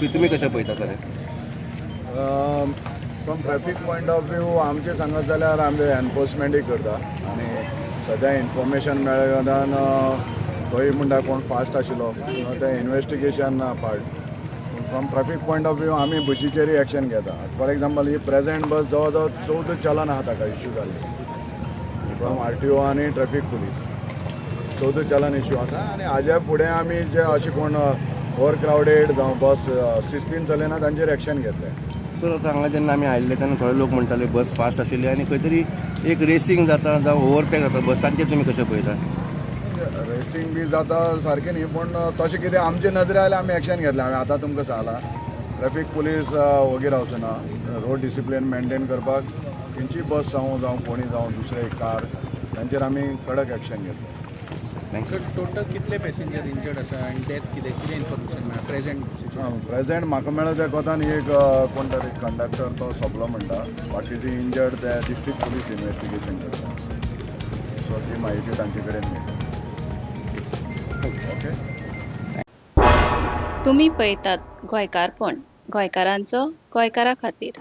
वचपी. तुमी कशें पळयता sir? From traffic point of view आमचें सांगत जाल्यार आमी एनफोर्समेंटूय करता आनी सद्या इन्फॉर्मेशन मेळ्ळ्या कारणान खंय म्हणटा कोण फास्ट आशिल्लो तें इन्वेस्टिगेशन पार्ट. पूण from traffic point of view आमी बशीचेरय एक्शन घेता. फॉर एग्जाम्पल, ही प्रेझेंट बस जवळ जवळ 14 चलन आहा ताका इश्यू जाल्ले फ्रॉम आरटीओ आनी ट्रॅफीक पुलीस. 14 चलन इश्यू आसा आनी हाज्या फुडें आमी जे अशें कोण ओवर क्रावडेड जावं बस शिस्तीन चलयना तांचेर एक्शन घेतले. सर, आतां हांगा जेन्ना आमी आयिल्ले तेन्ना थोडे लोक म्हणटाले बस फास्ट आशिल्ली आनी खंय तरी एक रेसींग जाता जावं ओवरटेक जाता बस, तांचेर तुमी कशें पळयता? रेसींग बी जाता सारकें न्ही, पूण तशें कितें आमचे नदरे आयल्यार आमी एक्शन घेतलें. हांवें आतां तुमकां सांगलां, ट्रॅफीक पुलीस वोगी रावचो ना. रोड डिसिप्लीन मेंटेन करपाक खंयची बस जावं जावं कोणी जावं दुसरे कार, तांचेर आमी कडक एक्शन घेतले. Thank you. Sir, total कितले पॅसेंजर इंजर्ड आसा आनी डेथ कितें कितें इन्फॉर्मेशन मेळ्ळा प्रेझेंट? प्रेझेंट म्हाका मेळ्ळा त्या कोतान एक कोण तरी कंडक्टर तो सोंपलो म्हणटा. बाकीचे इंजर्ड ते डिस्ट्रिक्ट पुलीस इन्वेस्टिगेशन करता, सो ती म्हायती तांचे कडेन मेळटा. ओके. तुमी पळयतात गोंयकारपण, गोंयकारांचो गोंयकारा खातीर.